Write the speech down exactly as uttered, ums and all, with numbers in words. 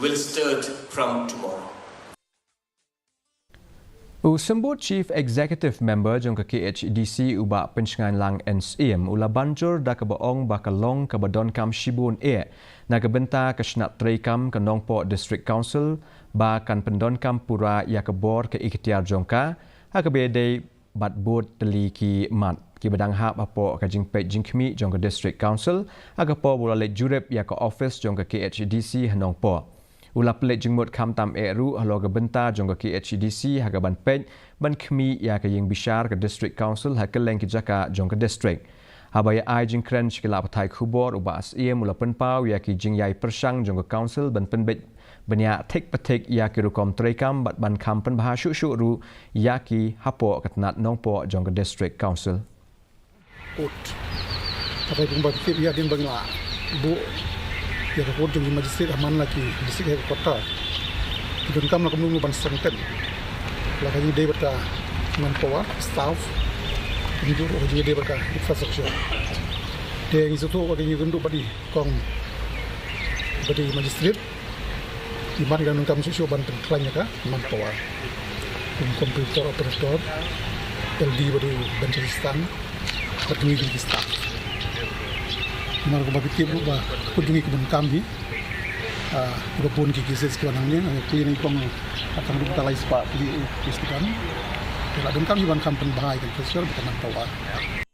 will start from tomorrow. U Symbud Chief Executive Member jong ka K H A D C u Bah Pynshngaiñ Lang N Syiem u la ban jur da kaba ong ba ka long kaba donkam shibun eh na ka bynta ka shnat treikam ka Nongpoh District Council ba kan pyndonkam pura ïa ka bor ka iktiar jong ka ha kaba dei bad bud tylli ki mat kiba dang hap hapoh ka jingpeit jingkhmih jong ka District Council ha ka por ba u la leit jurip ïa ka office jong ka K H A D C ha Nongpoh. U la pynleit jingmut khamtam eh ruh halor ka bynta jong ka K H A D C ha kaban peit ban khmih ïa ka ïing bishar ka District Council ha kylleng ki jaka jong ka district. Haba ïa ai jingkren sha ki lad pathai khubor u Bah Syiem u la pynpaw ïa ki jingïai pyrshang jong ka Council ban pynbeit bniah thik pathik ïa ki rukom treikam bad ban kham pynbha shuh shuh ruh ïa ki hapoh ka tnat Nongpoh jong ka District Council. Court. Kata kum ba tip ïa dien ba ngi la buh ïa ka court jong ki magistrate ha man la ki district headquarter. Ki donkam la kumno ban strengthen la ka jingïadei bad ka manpower, staff, kumjuh ruh ka jingïadei bad ka infrastructure. Te ngi sngewthuh ba ka jingïakynduh bad i kong bad i magistrate, i man ka donkam shuh shuh ban pynkhlaiñ ïa ka manpower kum computer operator, L D bad i bench assistant bad kiwei kiwei ki staff. I man kumba phi tip ruh ba kut jong ngi ki bun kam hi, ah, kiba bun ki cases kiba nang ne, ngi poi ngi kong, ah, tang ruh ka lai spah phi, eh, ki student. Te la donkam hi ban kham pynbha ïa ka infrastructure bad ka manpower.